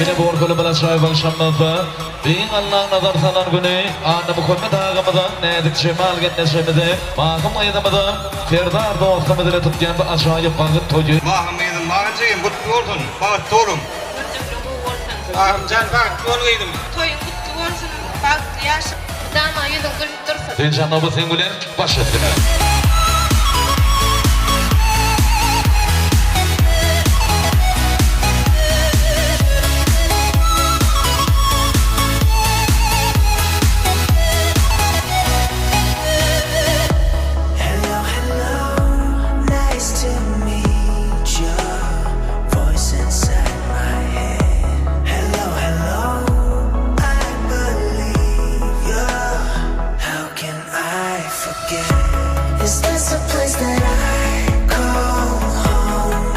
Ine bu bolsa bir ajaýyp agşamymyzda Beýik Allaň nazar salan güni Annamuhammet agamyza, Näzik Jemal gelneşemize, Mahym gyzymyza, Serdar dostumyz ile tutýan bu ajaýyp bagt toýy. Mahym gyzym, Mahym jigim gutly bolsun, bagtly boluň. Gürjüklüň gowy bolsun. Mahymjan bagtly bol gyzym. Toýuň gutly bolsun, bagtly ýaşa. Mydama ýüzüň gülüp dursun. Sen janoby seň bilen baş üstüne. Hello hello nice to meet ya voice inside my head Hello hello I believe ya How can I forget Is this a place that I call home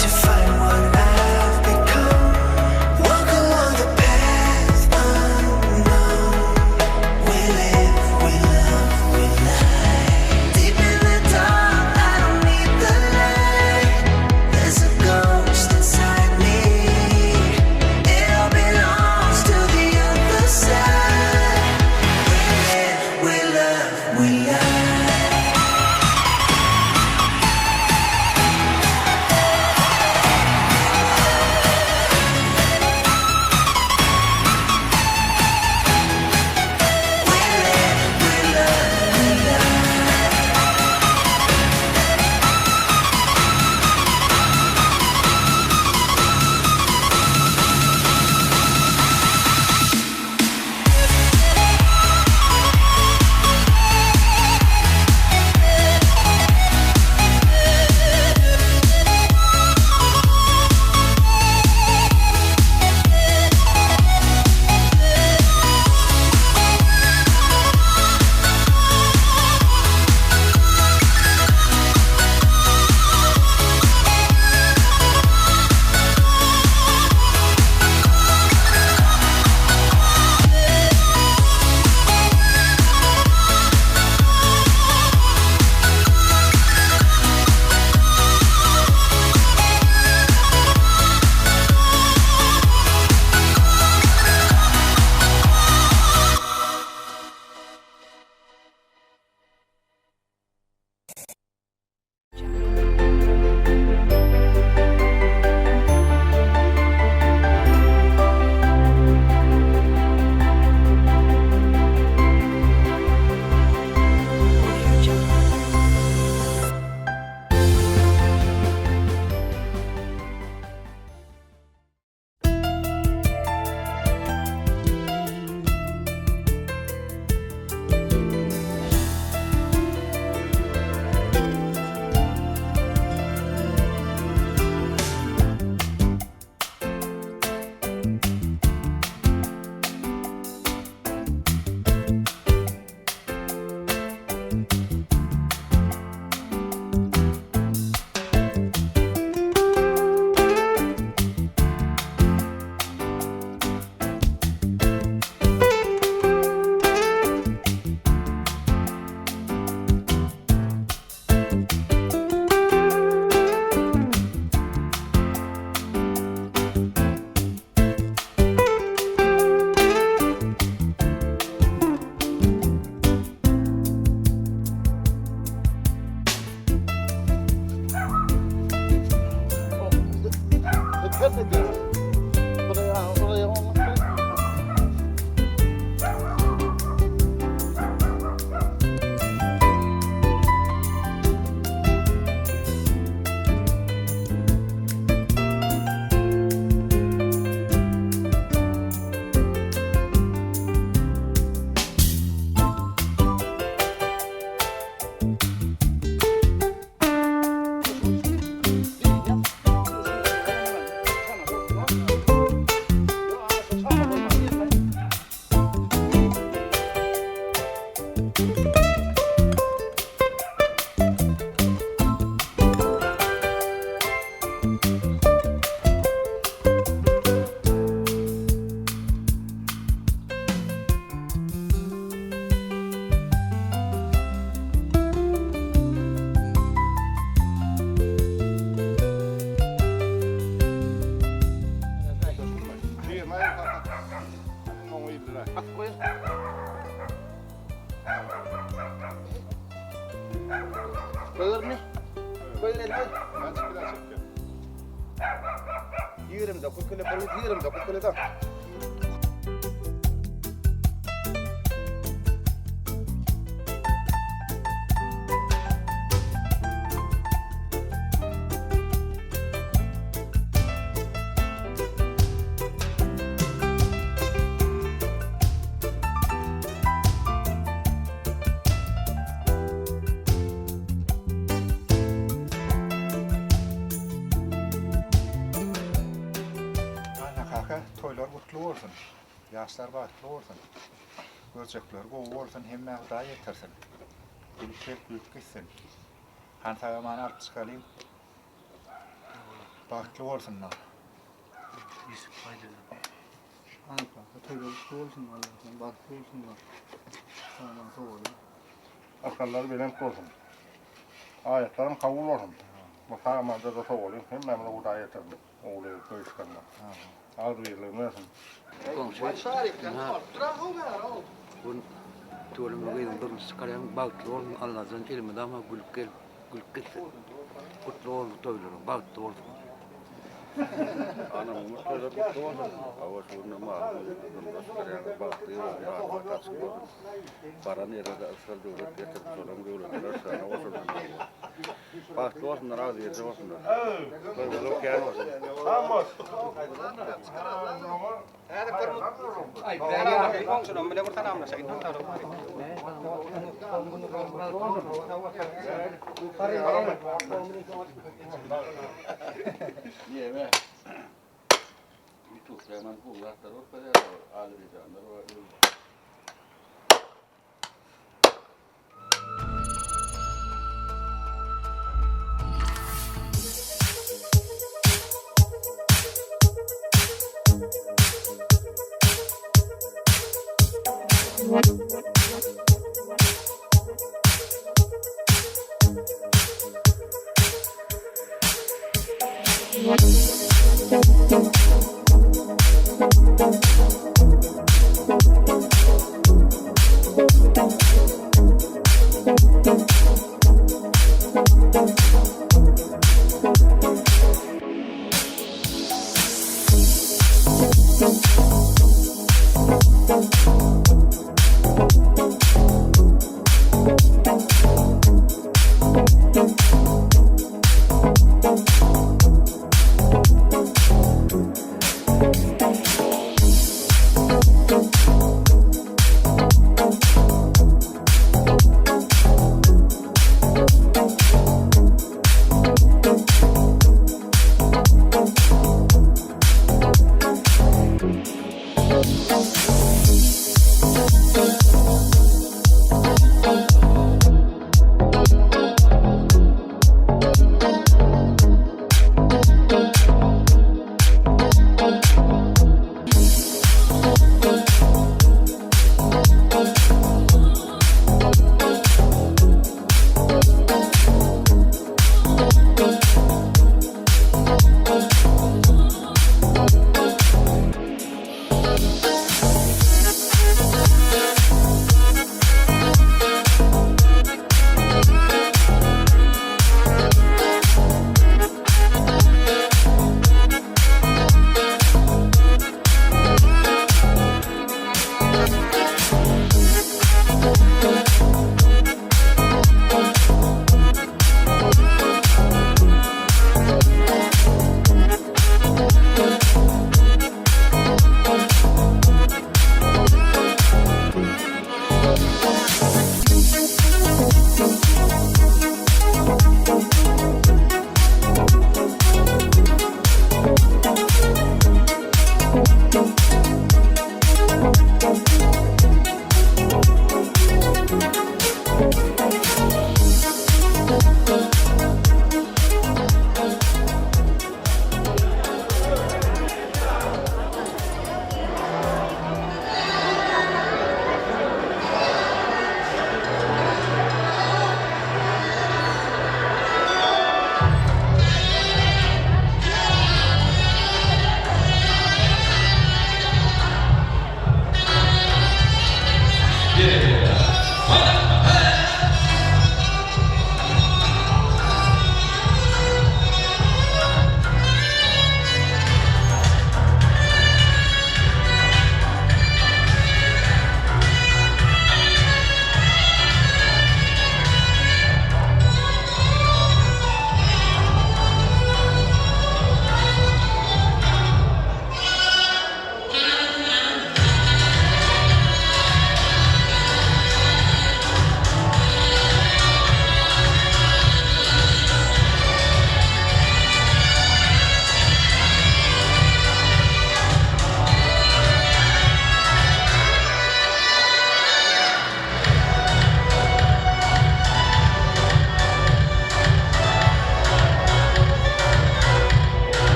To find what I've become Walk along the path unknown We live, we love, we lie Deep in the dark, I don't need the light There's a ghost inside me It all belongs to the other side We live, we love, we lie We live, we love, we lie 29 kilo, bir 29 kilo da. Anna kaka, toýlar gutly bolsun. Ýaşlar bagtly bolsun. Görjekler gowy bolsun, hemmä Hudaý ýetirsin. Gülüp gelip gülüp gitsin. Han sag-aman alyp çykalyň. Bagtly bolsunlar. Anna kaka, toýlar gutly bolsun, Allahdan bagtly bolsunlar. Sag-aman sowalyň. Arkanlary belent bolsun. Aýatlarym kabul bolsun. Bu sag-amanda-da sowalyň. Hemmämize Hudaý ýetirsin. Ogly köý çykarma. Agzybirligini bersin. Goňşy ynha bu tüweleme gyzyň durmuş çykarýaň bagtly bolsun Allajan elmydama gülüp gelip gülüp gitsin. Gutly bolsun toýlaryň bagtly bolsun. Anamyň toýlary gutly bolsun. Hawa şu günde malyň durmuş çykarýaňyz bagtly bolsun rahat açyk bolsun. Baran ýerine-de yrsgal döwlet getirip şolaň döwletine yrsgalyna goşulsyn. Bagtly bolsunlar agzybirje bolsunlar. Toýumyzam kän bolsun.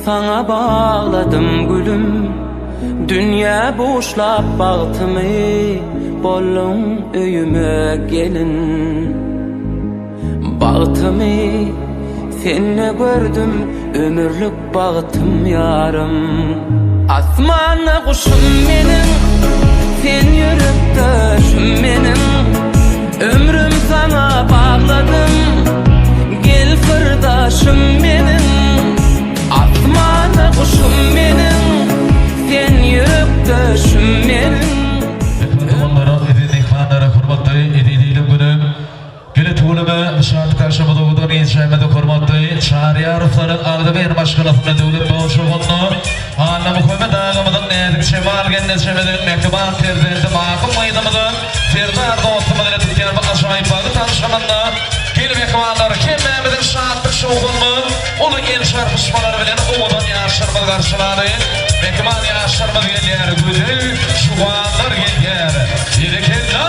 Saňa bagladym gülüm Dünýä buşlap bagtymy Bolduň öýüme gelin Bagtymy sende gördüm Ömürlik bagtym ýarym Asmanda guşum meniň Sen ýürekdeşim meniň Ömrüm saňa bagladym Gel syrdaşym meniň Asmanda guşum meniň Sen ýürekdeşim meniň. Doganlara, eziz myhmanlara, hormatly eziz ilim günüm. Gele tüweleme şat garşymyza owadan ilçämizi hormatly Çaryýarowlaryň agzybir maşgalasyna döwlet bolçulygynda Annamuhammet agamyzyň näzik şemal gelneçemiziň mähriban perzendi Magym gyzymyzyň Serdar dostumyz ile tutýan bu ajaýyp bagt agşamynda gel mähribanlar hemmämiziň şatlyk şowhunymyz uly el çarpyşmalar bilen owadan ýaşlarymyzy garşylady. Mähriban ýaşlarymyz gelýär gözel juwanlar gelýär. Berekella!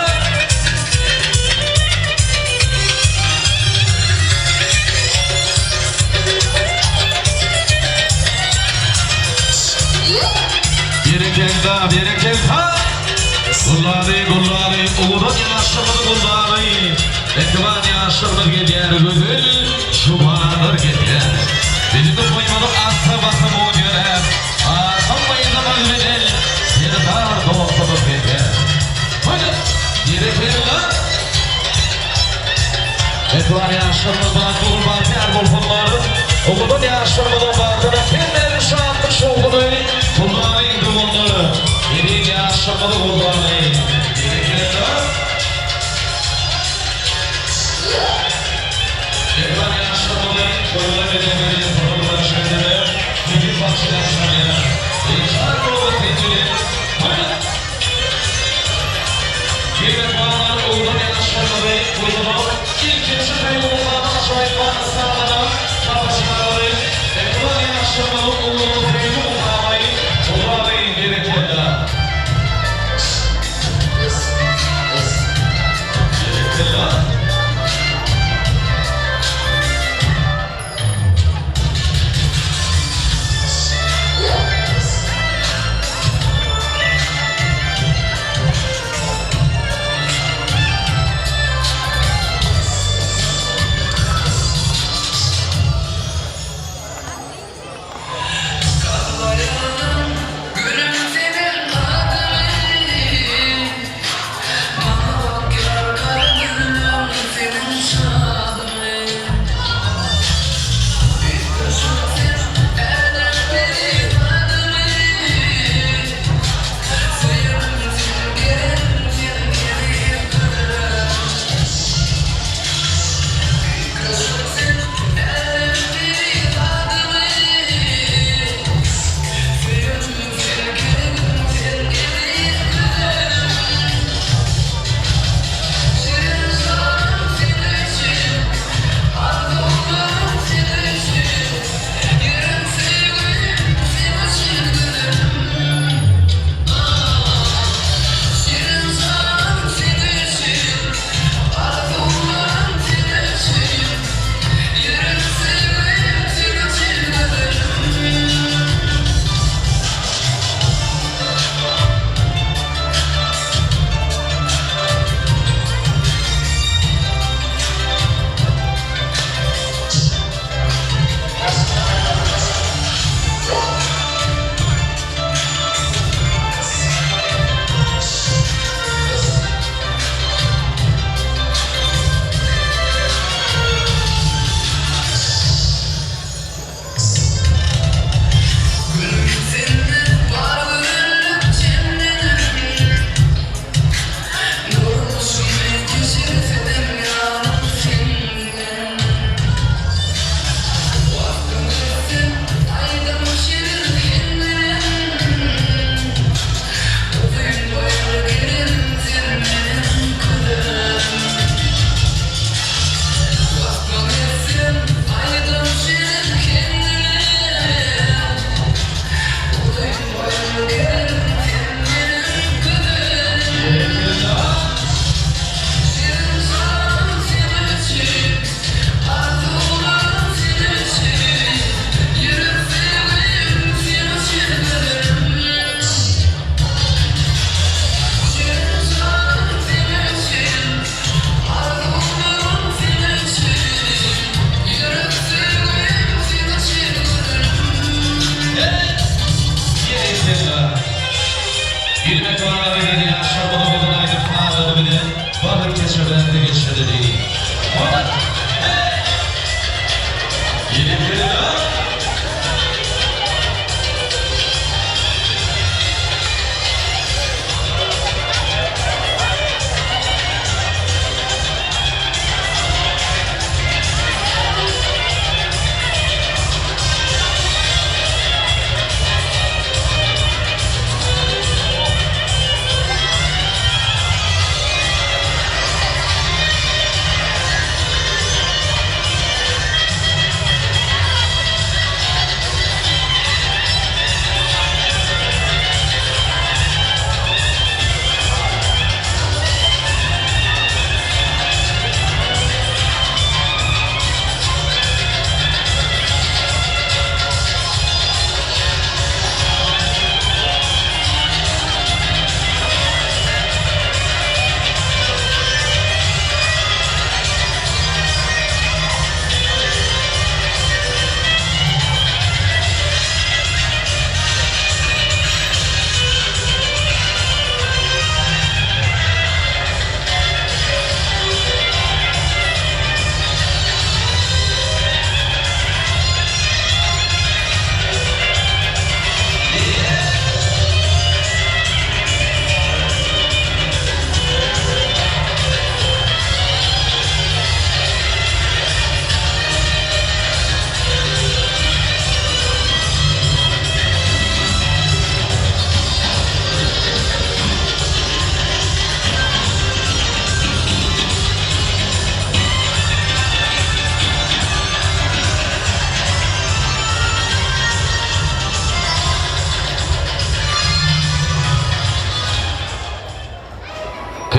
Berekella, berekella! Gullary, gullary, owadan ýaşlarymyzy gullary, Mähriban ýaşlarymyz gelýär, gözel juwanlar gelýär. Biziň toýumyzy assa basym on ýöräp, Arkam gyzymyz bilen Serdar dostumyz gelýär. Hany, berekella! Mähriban ýaşlarymyz bagtly gurban bolsunlar. Owadan ýaşlarymyzyň bagtyna hemmämiz şatlyk şowhuny gurnalyň doganlar. Eziz ýaşlarymyzy goldalyň. Berekella! Mähriban ýaşlarymyzy toýuna bezemeli toparlar şäherine Seýit bagşylar çalýar. Eýşar oba seçili. Hany! Gerek baglar owadan ýaşlarymyzy goýmamak, ilkinji saýlawda ajaýyp sazlanan sazlaşmalary.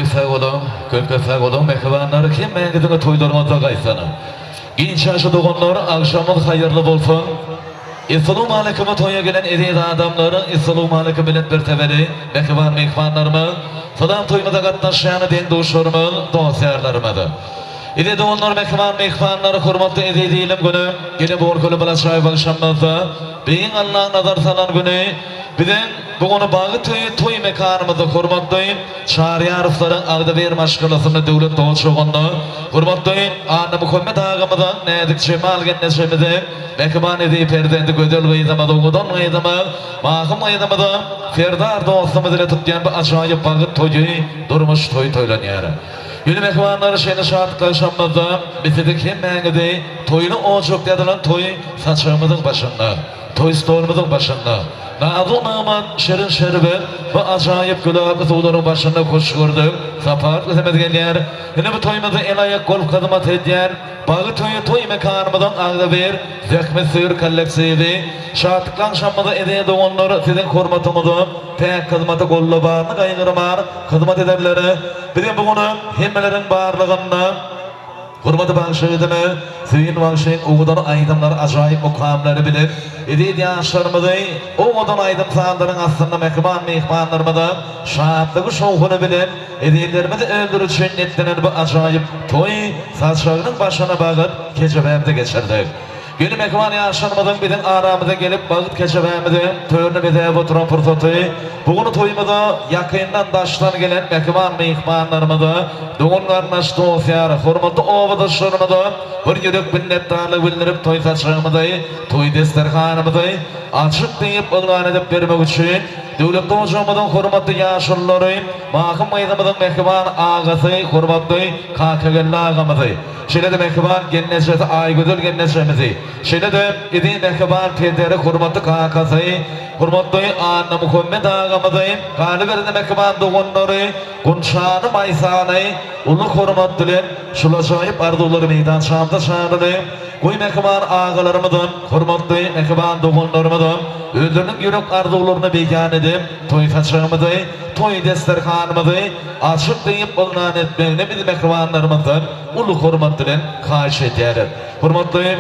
Köp sag boluň, köp köp sag boluň mähribanlar hemmäňiziň toýlaryňyzda gaýtsyn. Giň çaşy doganlar agşamyňyz haýyrly bolsun. Essalowmaleýkum toýa gelen eziz adamlar, essalowmaleýkum belent mertebeli mähriban myhmanlarymyz, salam toýumyza gatnaşýan deň-duşlarymyz, dost-ýarlarymyz. Eziz doganlar, mähriban myhmanlar, hormatly eziz ilim güni, gele bu görkeli balaçaý bagşamyzda Beýik Allaň nazar salan güni, biziň bu güni bagy toýy toý mekanymyzda hormatly Çaryýarowlaryň agzybir maşgalasynda döwlet oçagynda hormatly Annamuhammet agamyza, Näzik Jemal gelnejemize, mähriban eziz perzendi gözel gyzymyz, owadan gyzymyz, Mahym gyzymyza, Serdar dostumyz ile tutýan bu ajaýyp bagyt toýy, durmuş toýy toýlanýar. Ýöne mähribanlar şeýle şatlykly agşamymyzda biz siziň hemmäňizi toýly ojakda ýazylan toý saçagymyzyň başynda, toý stolumyzyň başynda, nazu-nygmat, şirin-şerbet bu ajaýyp gülap suwlaryň başynda hoş gördük, sapa ötüsimiz gelýär. Ine bu toýumyzda el-aýak bolup hyzmat edýän Bagy toýy toý mekanymyzyň agzybir, zähmetsöýer kollektiwi, şatlykly agşamymyzda eziz doganlar siziň hormatyňyza päk hyzmaty gollabaryny gaýgyrman hyzmat ederler. Biziň bu güni hemmeleriň barlygynda Hormatly bagşygydymy Söýün bagşyň owadan aýdymlary ajaýyp mukamlary bilen eziz ýaşlarymyzy owadan aýdym-sazlaryň astynda mähriban myhmanlarymyza şatlygy şowhuny bilen ezizlerimizi öldür üçin niýetlenen bu ajaýyp toý saçagynyň başyna bagyt kejebämize geçirdik. Ýöne mähriban ýaşlarymyzyň biziň aramyza gelip bagt kejebämizi törüne bezäp oturan pursaty, bu gün toýumyza ýakyndan daşdan gelen mähriban myhmanlarymyza, dogan-garyndaş, dost-ýar, hormatly obadaşlarymyza bir ýürek minnetdarlyk bildirip toý saçagymyzy, toý desterhanymyzy açyk diýip yglan edip bermek üçin Döwletli hojamyzyň hormatly ýaşululary, Mahym gyzymyzyň mähriban agasy, hormatly Kakageldi agamyzy, Şeýle-de mähriban gelnejesi Aýgözel gelnejemizi, şeýle-de eziz mähriban pederi, hormatly kakasy, hormatly Annamuhammet agamyzy, galyberende mähriban doganlary Gunçany, Maýsany uly hormat bilen şul ajaýyp arzuwlary meýdançamyza çagyrdy. Goý mähriban agalarymyzam, hormatly mähriban doganlarymyzam özleriniň ýürek arzuwlaryny beýan edip, toý saçagymyzy, toý desterhanymyzy açyk diýip yglan etmegini biz mähribanlarymyzdan uly hormat bilen haýyş edýäris. Hormatly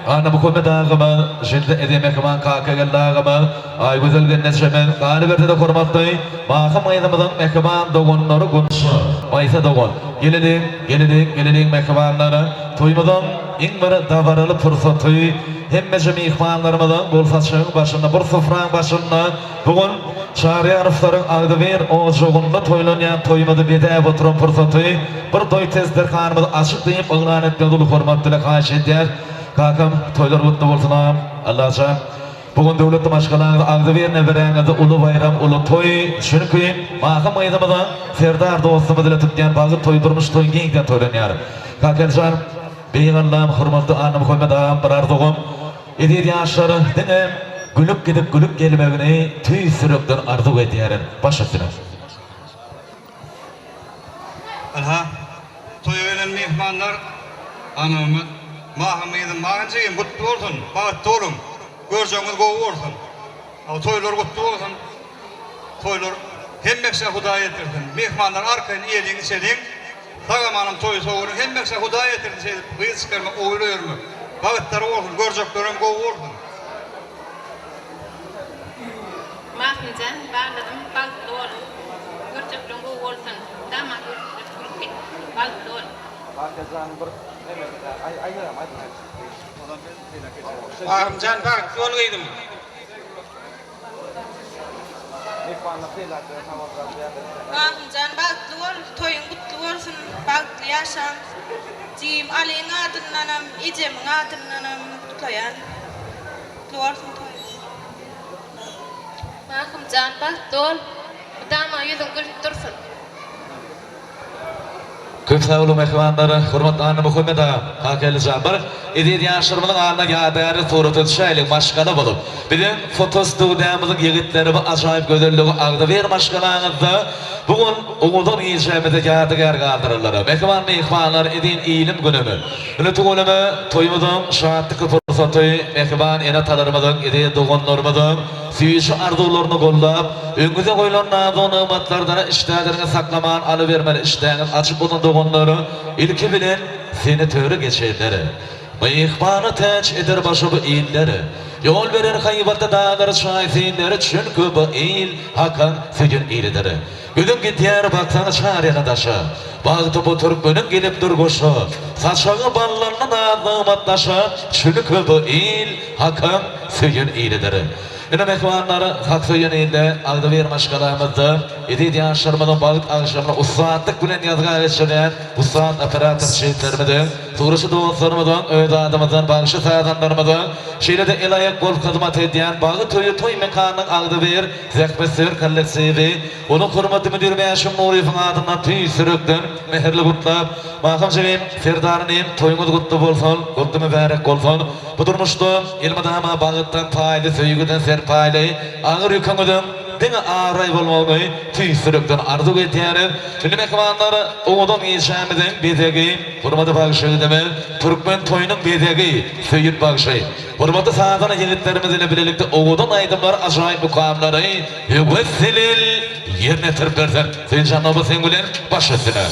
Annamuhammet agamyz, Jilde eje mähriban Kakageldi agamyz, Aýgözel gelnejemiz, galyberse-de hormatly Mahym gyzymyzyň mähriban doganlary Gunça, Maýsa dogan. Geleliň, geleliň, geleliň mähribanlar! Toýumyzyň iň bir dabaraly pursaty, hemmeje myhmanlarymyzyň bol saçagyň başynda, bir sufraň başynda bu gün. Çaryýarowlaryň agzybir ojagynda toýlanýan toýumyzy bezäp oturan pursaty bir toý desterhanymyzy açyk diýip yglan etmegi uly hormat bilen haýyş edýäs. Kakam, toýlar gutly bolsun agam. Allajan, bu gün döwletli maşgalaňyzy agzybir neberäňizde uly baýram, uly toý. Çünki Mahym gyzymyzyň Serdar dostumyz bilen tutýan bagt toýy durmuş toýy giňden toýlanýar. Kakeljan, Beýik Allam, hormatly Annamuhammet agam bir arzuwym, Eziz ýaşlar diňe gülüp gidip gülüp gelmegini tüýs ýürekden arzuw edýärin. Baş üstüne. Ynha, toýa gelen myhmanlar, Anamyz, Mahym gyzym, Mahym jigim, gutly bolsun, bagtly boluň, görjegiňiz gowy bolsun. Toýlar gutly bolsun. Toýlar hemmekşä Hudaý ýetirsin. Myhmanlar arkaýyn iýeliň içeliň. Sag amanam toýy sowulyň hemmekşä Hudaý ýetirsin şeýdip gyz çykarmak ogul öýermek. Bagytlary bolsun görjeklerem gowy bolsun. Mahmytjan bagladym bagtly bol görjekleň gowy bolsun dama gülüp git bagtly bol. Mahmytjan bagtly bol gyzym. Mahymjan bagtly bol toýuň gutly bolsun bagtly ýaşa jigim Alyň adyndanam ejemiň adyndanam gutlaýan gutly bolsun toýuň. Mahymjan bagtly bol mydama ýüzüň gülüp dursun. Köp sag boluň mähribanlar, hormatly Annamuhammet aga, Kakaelli jan bir eziz ýaşlarymyzyň alyna ýadygärlik surata düşäýliň maşgala bolup. Biziň foto studiýamyzyň ýigitleri bu ajaýyp gözelligi agzybir maşgalaňyzda bu gün owadan gijämizde ýadygär galdyrarlar. Mähriban myhmanlar eziz ilim günümiz. Ine tüweleme toýumyzyň şatlykly pursaty mähriban ene-atalarymyzyň eziz doganlarymyzyň Süýji arzuwlaryny gollap, öňüňize goýlan nazu-nygmatlardan işdäleriňi saklaman alybermeli işdäňiz açyk bolan doganlar ilki bilen seni töre geçirler. Myhmana täç eder başa bu iller. Ýol berer haýbatly daglar çaý siller çünki bu il Hakyň söýen ilidir. Gözüň gidýär baksaň çar ýana daşa. Bagty bu türkmeniň gelip dur goşa. Saçagy ballanly naz-nygmat daşa, Çünki bu il Hakyň söýen ilidir. Ine mähribanlar, Hak söýen ilde, agzybir maşgalamyzda eziz ýaşlarymyzyň bagt agşamyny ussatlyk bilen ýazga geçirýän ussat operator jigitlerimiziň, suratçy dostlarymyzyň, öz adymyzdan bagşy-sazandarymyzyň, şeýle-de el-aýak bolup hyzmat edýän Bagt toýy toý mekanynyň agzybir Zähmetsöýer kollektiwi onuň hormatly müdiri Bäşim Nuryýewiň adyndan tüýs ýürekden mähirli gutlap, Mahym jigim, Serdar inim, toýuňyz gutly bolsun, gutly mübärek bolsun! Bu durmuşda elmydama bagtdan paýly, söýgüden serpaýly, agyr ýüküňiziň diňe abraý bolmagyny tüýs ýürekden arzuw edýäris. Indi mähribanlar, owadan gijämiziň bezegi, hormatly bagşy ýigidimiz, türkmen toýunyň bezegi Söýün bagşy. Hormatly sazanda ýigitlerimiz ile bilelikde owadan aýdymlary ajaýyp mukamlary höwes bilen ýerine ýetirip bersin. Söýünjan Nobat seň bilen baş üstüne.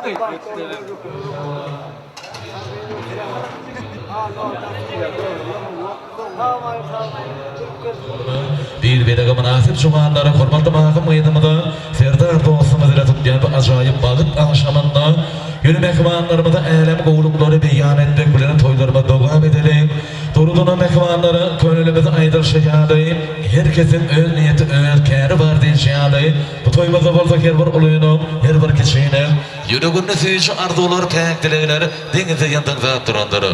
Bir bezege mynasyp juwanlara hormatly Mahym gyzymyza Serdar dostumyz ile tutýan bu ajaýyp bagt agşamynda ýöne mähribanlarymyza älem gowulyklary beýan etmek bilen toýlarymyzy dowam edeliň. Dogrudanam mähribanlara könelerimiz aýdylyşy ýaly, her kesiň öz niýeti, öz käri bar diýlişi ýaly, bu toýumyzda bolsa her bir ulynyň, her bir kiçiniň ýüreginde süýji arzuwlar, päk dilegler deňizde ýyldyzlap durandyr.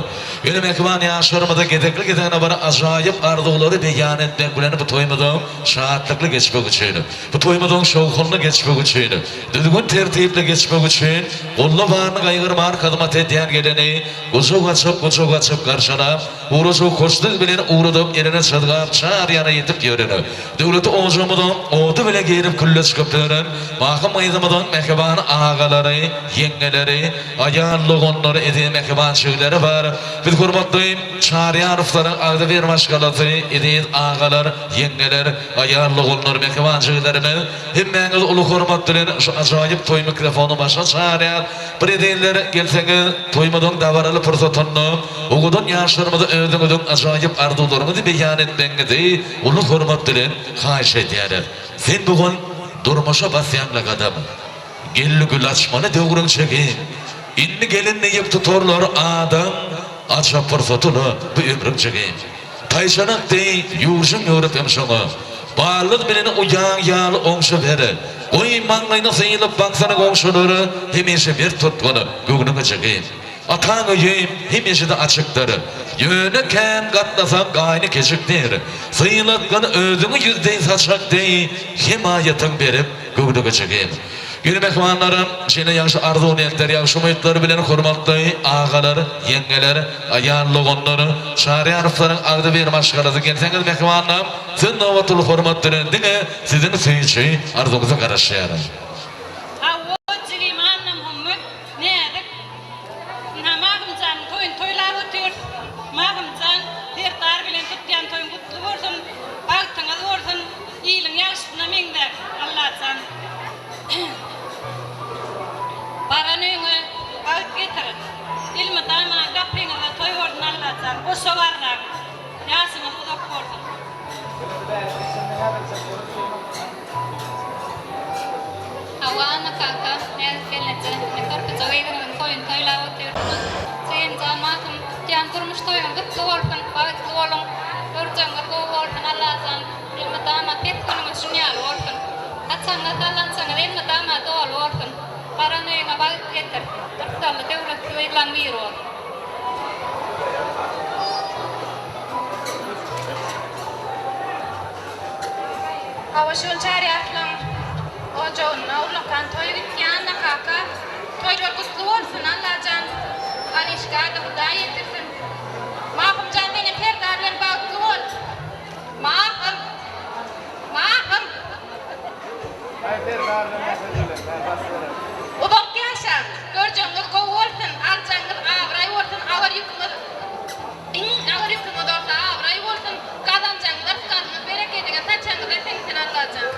Ýöne mähriban ýaşlarymyza gezekli-gezegine bir ajaýyp arzuwlary beýan etmek bilen bu toýumyzyň şatlykly geçmegi üçin, bu toýumyzyň şowhunly geçmegi üçin, düzgün-tertipli geçmegi üçin golda baryny gaýgyrman hyzmat edýän geleni gujak açyp, gujak açyp garşylap, ugrajyk hoş söz bilen ugradyp, elini çyzgap çar ýana ýetip ýören, döwleti ojagymyzyň ody bile girip külle çykyp ýören Mahym gyzymyzyň mähriban agalary, ýeňňeleri, Aýal doganlary, eziz mähriban jigleri bar. Biz hormatly Çaryýarowlaryň agzybir maşgalasy, eziz agalar, ýeňňeler, aýal doganlar, mähriban jigilerimiz, hemmäňizi uly hormat bilen şu ajaýyp toý mikrofonyň başyna çagyrýas. Bir ezizler, gelseňiz, toýumyzyň dabaraly pursatynda owadan ýaşlarymyza özüňiziň ajaýyp arzuwlaryňyzy beýan etmegiňizi uly hormat bilen haýyş edýäris. Sen bu gün durmuşa basýaň-la gadam. Geldi gül açmaly döwrüň çegi. Indi gelin diýip tutarlar adam, Ajap pursat-la bu ömrüň çegi. Taýçanak deý ýüwrüşiň ýüwrüp hem şoňa, Ballyk bilen uýaň ýaly oňşuber. Goý, maňlaýyna syýlyp baksyn goňşular, Hemişe mert tutgun göwnüňi jigi. Ataň öýi hemişe-de açykdyr. Ýöne kän gatnasaň gaýny kejikdir. Sylatgyn özüňi ýüzdeý saçak deý, Hemaýatyň berip göwnüňi jigim. Ýöne mähribanlarym, şeýle ýagşy arzuw-niýetler, ýagşy umytlar bilen hormatly agalar, ýeňňeler, aýal doganlar, Çaryýarowlaryň agzybir maşgalasy gelseňiz mähribanlarym, söz nobatyly hormat bilen diňe siziň süýji arzuwyňyza garaşýar. Hawa, jigim Annamuhammet, Näzik, ynha Mahymjanyň toýuny toýlap otyrys. Mahymjan, Serdar bilen tutýan toýuň gutly bolsun, bagtyňyz bolsun, iliň ýagşysyna meňzäp, Allajan. Baran öýüňe bagt getir. Elmydama gapyňyzda toý bolsun Allajan. Goşa barlaň. Ýaşyňyz uzak bolsun. Hawa Anna kaka, Näzik gelneje, indi körpeje gyzyňyzyň toýuny toýlap otyrsyňyz. Jigimjan Mahym, tutýan durmuş toýuňyz gutly bolsun, bagtly boluň, görjegiňiz gowy bolsun Allajan elmydama pes günüňiz şun ýaly bolsun. Haçanda sallançaňyz elmydama doly bolsun. Baran öýüňe bagt getir. Rysgally döwletli gyzlaň biri bol. Hawa şol çarýaslaň ojagynda ullakan toý gitýä Anna kaka. Toýlar gutly bolsun Allajan Alyşka-da Hudaý ýetirsin. Mahymjan senem Serdar bilen bagtly bol. Mahym! Mahym! Uzak ýaşaň, görjegiňiz gowy bolsun, aljagyňyz abraý bolsun, agyr ýüküňiz Iň agyr ýüküňiz bolsa abraý bolsun, gazanjaňyz rysgalyňyz berekediňiz saçagyňyza siňsin Allajan.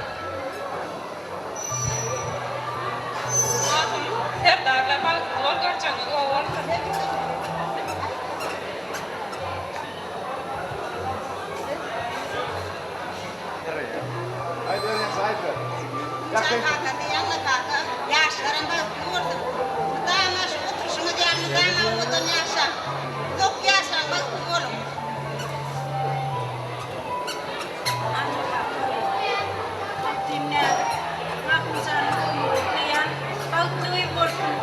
Mahym Serdarlar bagtly bol görjegiňiz gowy bolsun. Jan kakasy ýaňla kaka ýaşlaram bagtly bolsun mydama şu oturşyňyz ýaly mydama owadan ýaşaň uzak ýaşaň bagtly boluň. Anna kaka Abdym Näzik Mahmyjanyň toýuny gutlaýan bagtly gyz bolsun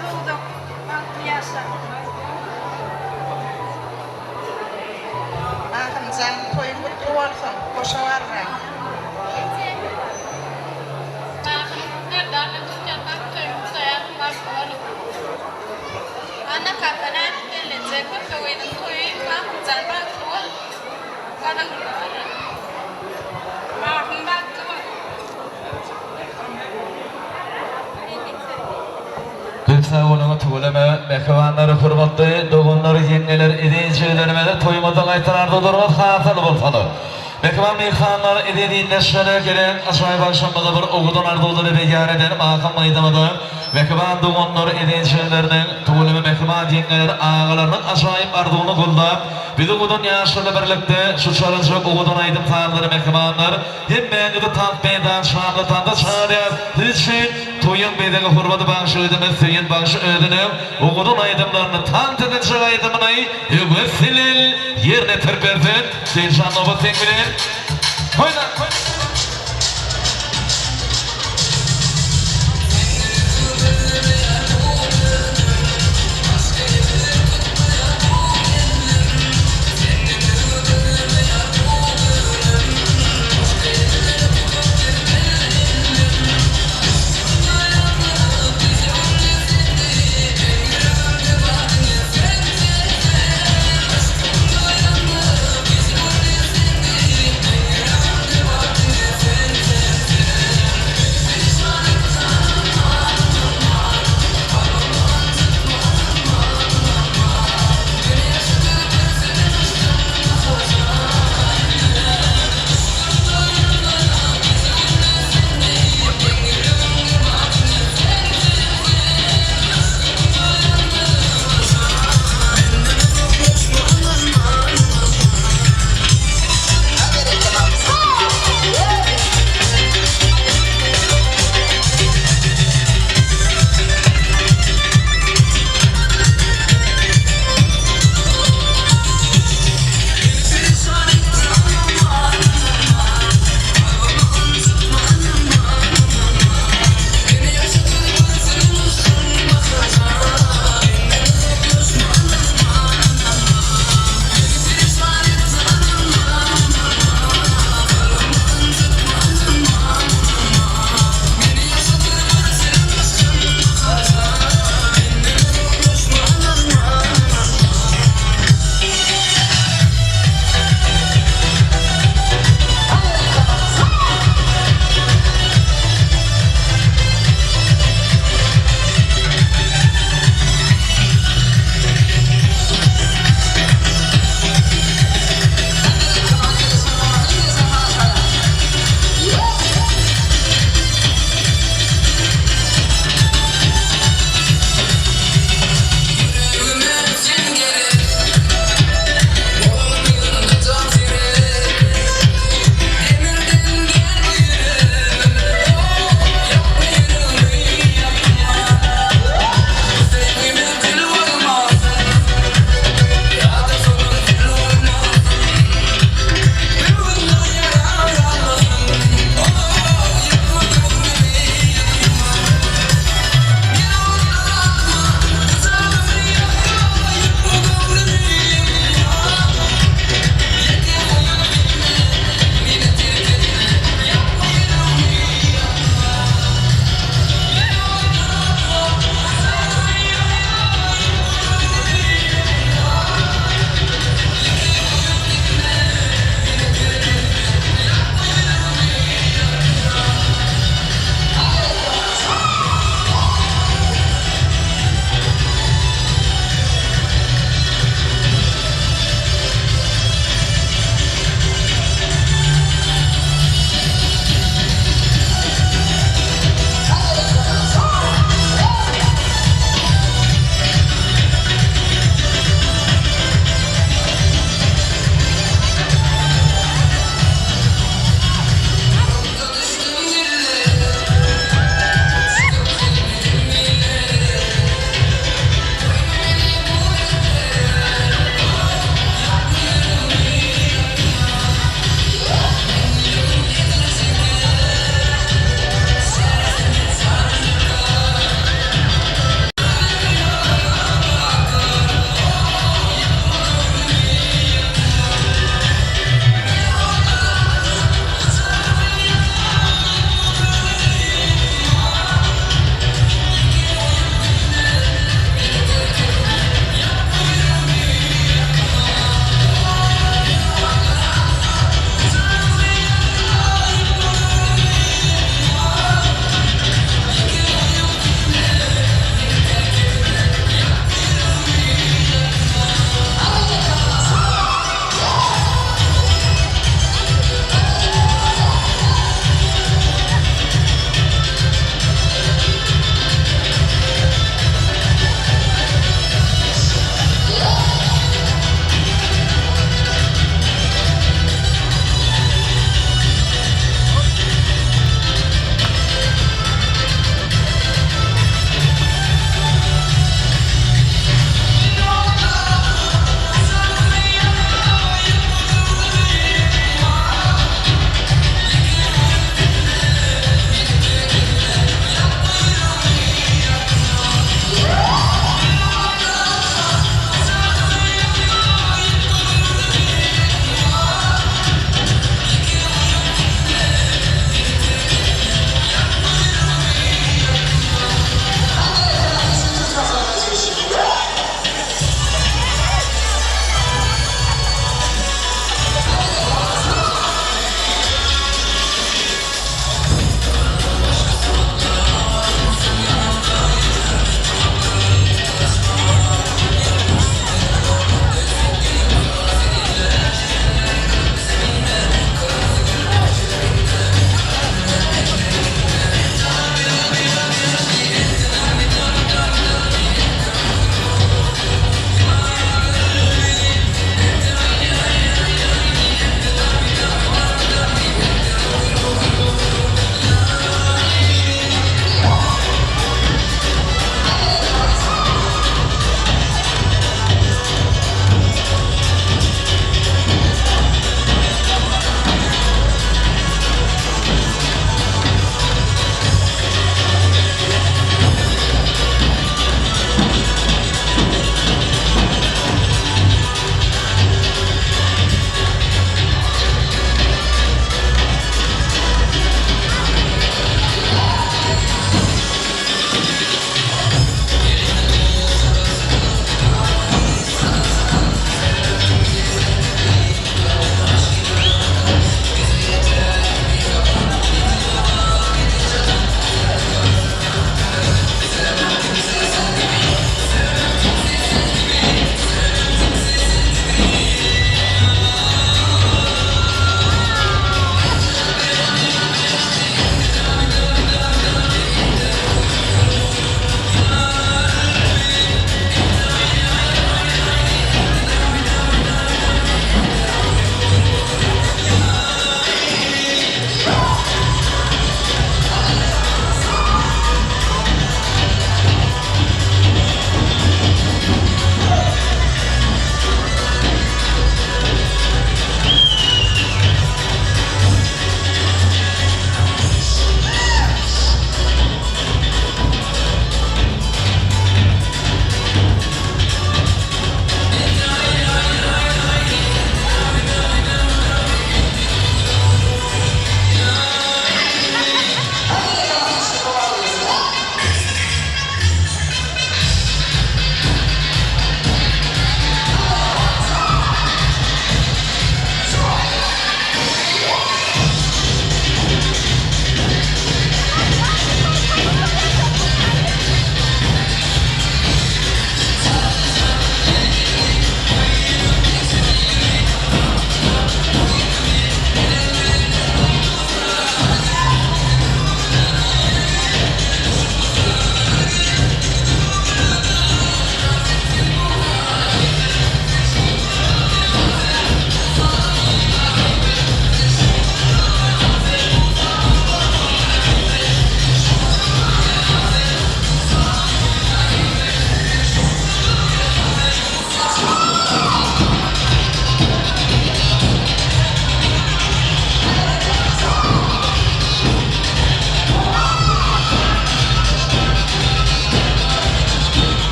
uzak uzak bagtly ýaşaň. Mahymjan toýuň gutly bolsun goşa barraň. Mahym Serdar bilen tutýan bagt toýuny gutlaýaryn bagtly boluň. Anna kaka nädip gelneje köpe gyzyň toýy Mahymjan bagtly bol gazagynda barra. Mahym bagtly bol. Köp sag boluň tüweleme mähribanlar hormatly doganlar ýeňňeler eziz jigilerimiz toýumyzda gaýtaran arzuwlaryňyz hasyl bolsun. Mähriban myhmanlar, eziz ildeşler, gelen ajaýyp agşamymyzda bir owadan arzuwlary beýan eden Mahym gyzymyza, mähriban doganlar, eziz-jigileriniň, tüweleme mähriban ýeňňeler, agalarynyň ajaýyp arzuwyny goldap, biz owadan ýaşlar bilen birlikde şu çalynjak owadan aýdym-sazlary mähribanlar, hemmäňizi tans meýdançamyza tansa çagyrýas. Siz üçin toýuň bezegi hormatly bagşy özümiz Söýün bagşy özüniň owadan aýdymlaryny tans ediljek aýdymyny höwes bilen ýerine ýetirip bersin. Söýünjan nobat seň bilen. Oýna!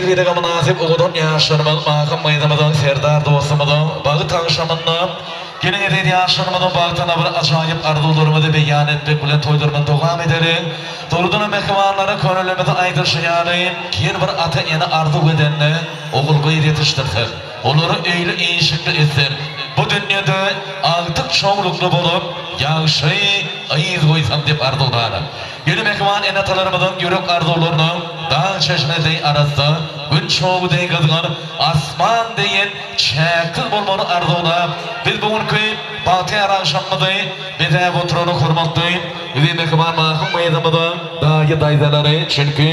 Bezeg-sylaga mynasyp owadan ýaşlarymyz Mahym gyzymyzyň, Serdar dostumyzyň bagt agşamynda Geliň eziz ýaşlarymyzyň bagtyna bir ajaýyp arzuwlarymyzy beýan etmek bilen toýlarymyzy dowam edeliň. Dogrudanam mähribanlara könelerimiziň aýdyşy ýaly, her bir ata-ene arzuw edende ogul-gyz ýetişdirsin, olary öýli-işikli etsin, bu dünýede agtyk-çowlukly bolup, ýagşy yz goýsam diýip arzuwlar. Ýöne mähriban ene-atalarymyzyň ýürek arzuwlarynyň dag çeşmesi deý arassa, Gün çogy deý gyzgyn, asman deýin çäksiz bolmagyny arzuwlap, biz bu günki bagtyýar agşamymyzy bezäp oturan hormatly bizi mähriban Mahym gyzymyzyň daýy-daýzalary, çünki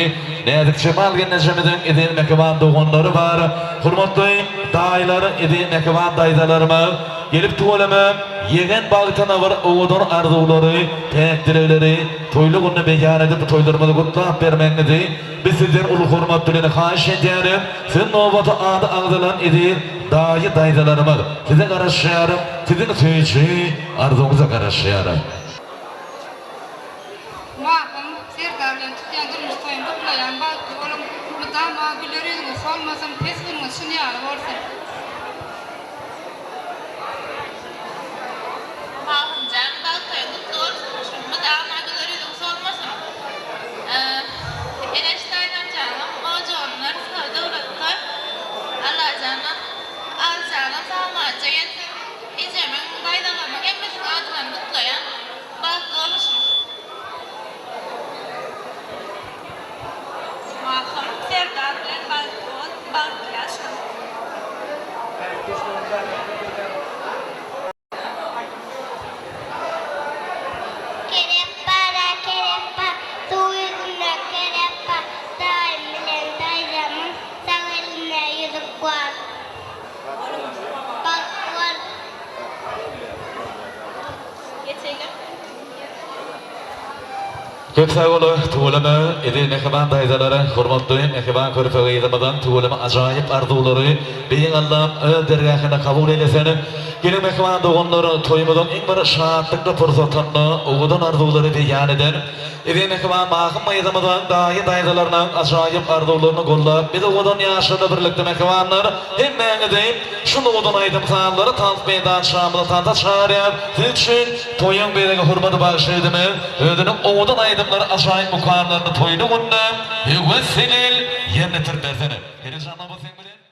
Näzikjemal gelnejemiziň eziz mähriban doganlary bar, hormatly daýylar, eziz mähriban daýzalarymyz gelip tüweleme ýegen bagtyna bir owadan arzuwlary, päk dilegleri toýly günde beýan edip bu toýlarymyzy gutlap bermegiňizi Biz sizden uly hormat bilen haýyş edýäris, siz nobata ady agzalan eziz daýy-daýzalarymyz, size garaşýarys, siziň süýji arzuwyňyza garaşýarys. Mahym, Serdar bilen tutýan durmuş toýuny gutlaýan bagtly boluň, mydama güler ýüzüňiz solmasyn, pes günüňiz şun ýaly bolsun. Mahymjan bagt toýuň gutly bolsun guşum mydama güler ýüzüň solmasyn Eneş daýzamjanyň ojagynda rysgal döwlet toý Allajandan Alyjanam sag-amanja gelsin Ejemiň daýzalarymyň hemmesiniň adyndan gutlaýan bagtly boluşym. Mahym Serdar bilen bagtly bol, bagtly ýaşa. Kerep bar-a, kerep bar, suw ýüzünde kerep bar, Daýym bilen daýzamyň sag elinde ýüzük bar. Bagtly bol. Köp sag boluň tüweleme eziz mähriban daýzalar hormatly mähriban körpe gyzymyzyň tüweleme ajaýyp arzuwlary Beýik Allam öz dergähinde kabul eýlesin Geliň mähriban doganlar toýumyzyň iň bir şatlykly pursatynda owadan arzuwlary beýan eden eziz mähriban Mahym gyzymyzyň daýy daýzalarynyň ajaýyp arzuwlaryny gollap biz owadan ýaşlarla birlikde mähribanlar hemmäňizi Şu owadan aýdym-sazlary tans meýdançamyza tansa çagyrýar. Siz üçin toýuň bezegi hormatly bagşy-ýigidimiz özüniň owadan aýdymlary ajaýyp mukamlaryny toýly günde höwes bilen ýerine ýetirip bersin. Helejanlar bu seň bilen.